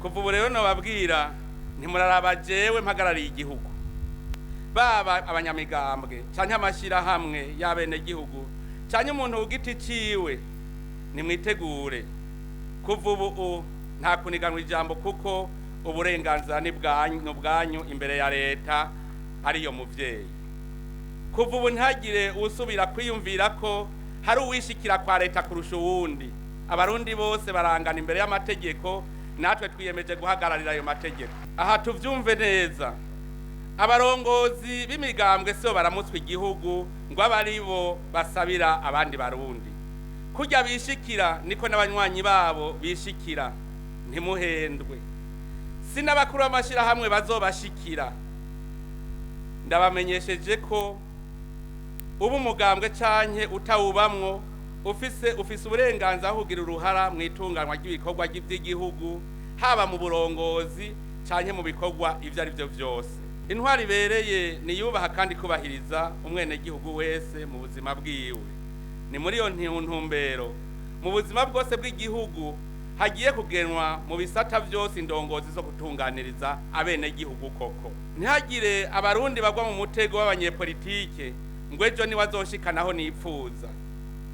Kuva ubu rero nobabwira ntimuraraba jewe mpagarariye igihugu, baba abanyamigambwe canke amashyirahamwe y'abenegihugu canke umuntu ku giti ciwe, nimwitegure. Kuva ubu nta kuniganwa ijambo, kuko uburenganzira ni bwanyu imbere ya leta ariyo muvyeyi. Kuva ubu ntihagire usubira kwiyumvira ko hari uwishikira kwa leta kurusha uwundi. Abarundi bose barangana imbere y'amategeko, natwe twiyemeje guhagararira ayo mategeko. Aha tuvyumve neza, abarongozi b'imigambwe sibo baramutswa igihugu ngo abe aribo basabira abandi barundi. Kurya bishikira niko n'abanywanyi babo bishikira, ntimuhendwe. Si n'abakuru b'amashirahamwe bazobashikira. Ndabamenyesheje ko uba umugambwe canke utawubamwo ufise uburenganzira bwo kugira uruhara mu itunganywa ry'ibikorwa vy'igihugu, haba mu burongozi canke mu bikorwa ivyo ari vyo vyose. Intwari ibereye niyubaha kandi kubahiriza umwenegihugu wese mu buzima bwiwe. Ni muri iyo ntumbero mu buzima bwose bw'igihugu hagiye kugenwa mu bisata vyose indongozi zo gutunganiriza abenegihugu koko. Ntihagire abarundi bagwa mu mutego w'abanyepolitike ngo ejo niwe azoshikanaho nipfuza.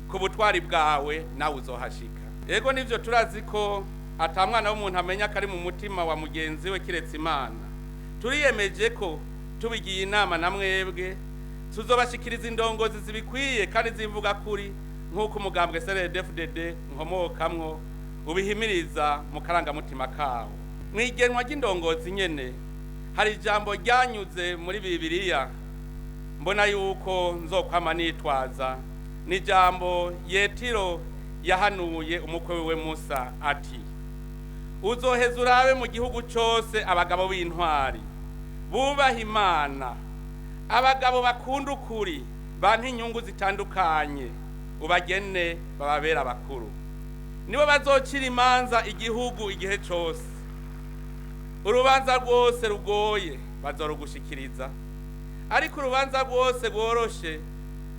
Ku butwari bwawe nawe uzohashika. Ego nivyo, turazi ko ata mwana w'umuntu amenya ko ari mu mutima wa mugenzi we kiretse Imana. Turiyemeje ko tubigiye inama na mwebwe tuzobashikiriza indongozi zibikwiye kandi zivuga kuri, nk'uko umugambwe CNDD-FDD nkomokamwo ubihimiriza mu karangamutima kawo. Mw'igenwa ry'indongozi nyene hari ijambo ryanyuze muri Bibiliya mbona yuko nzokwama nitwaza. Ni ijambo Yetiro yahanuye umukwe wiwe Musa ati: uzoheza urabe mu gihugu cose abagabo b'intwari bubaha Imana, abagabo bakunda ukuri, banka inyungu zitandukanye, ubagene bababera abakuru, nibo bazocira imanza igihugu igihe cose. Urubanza rwose rugoye bazorugushikiriza, ariko urubanza rwose rworoshe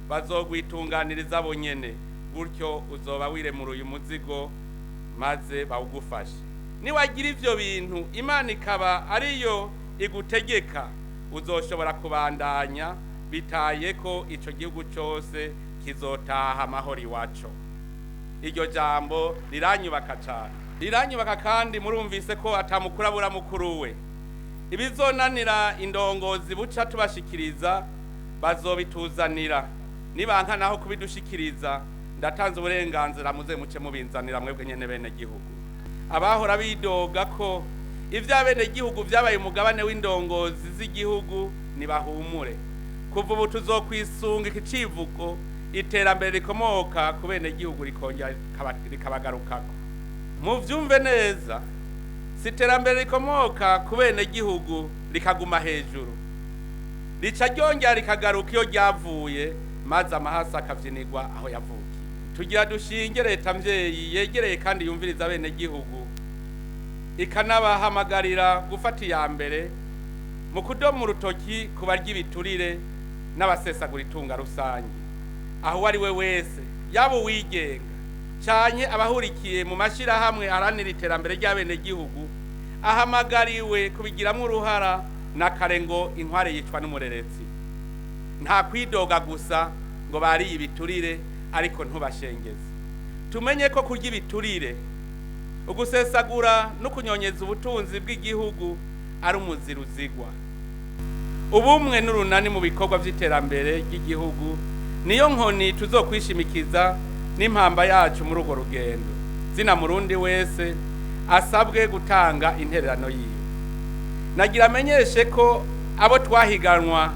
bazogwitunganiriza bonyene. Gutyo uzoba wiremuruye umuzigo maze bawugufashe. Niwagira ivyo bintu Imana ikaba ariyo igutegeka, uzoshobora kubandanya bitaye ko ico gihugu cose kizotaha amahoro iwaco. Iryo jambo riranyubaka cane, riranyubaka kandi murumvise ko atamukuru abura mukuru we. Ibizonanira indongozi buca tubashikiriza bazobituzanira, nibanka naho kubidushikiriza ndatanze uburenganzira muze muce mubinzanira mwebwe nyene bene gihugu. Abahora bidoga ko ivya bene gihugu vyabaye umugabane w'indongozi z'igihugu nibahumure. Kuva ubu tuzokwisunga ikicivugo iterambere rikomoka ku bene gihugu rikongera rikabagarukako. Muvyumve neza, si iterambere rikomoka ku bene gihugu rikaguma hejuru, rica ryongera rikagaruka iyo ryavuye, maze amahasa akavyinirwa aho yavukiye. Tugira dushinge leta mvyeyi yegereye kandi yumviriza bene gihugu, ikanabahamagarira gufata iya mbere mu kudoma urutoki ku barya ibiturire n'abasesagura itunga rusange. Aho uwo ari we wese, yaba uwigenga canke abahurikiye mu mashirahamwe aharanira iterambere ry'abenegihugu, ahamagariwe kubigiramwo uruhara na kare ngo inkware yicwa n'umurerezi. Nta kwidoga gusa ngo bariye ibiturire, ariko ntubashengeze. Tumenye ko kurya ibiturire, ugusesagura no kunyonyeza ubutunzi bw'igihugu ari umuzira uzigwa. Ubumwe n'urunani mu bikorwa vy'iterambere ry'igihugu niyo nkoni tuzokwishimikiza n'impamba yacu muri urwo rugendo. Zina murundi wese asabwe gutanga intererano yiwe. Nagira amenyeshe ko abo twahiganwa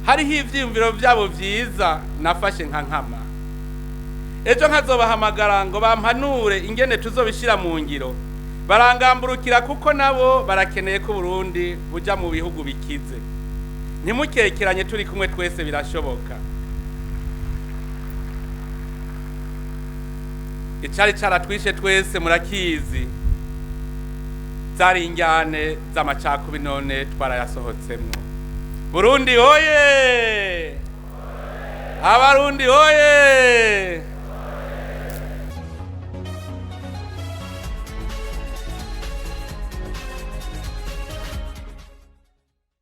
hariho ivyiyumviro vyabo vyiza nafashe nka nkama. Ejo nkazobahamagara ngo bampanure ingene tuzobishira mu ngiro. Barangamburukira kuko nabo barakeneye ko Burundi buja mu bihugu bikize. Ntimukekeranye, turi kumwe twese birashoboka. Icari caratwishe twese murakizi, zari injyane z'amacakubiri, none twarayasohotsemwo. Burundi oye! Abarundi oye!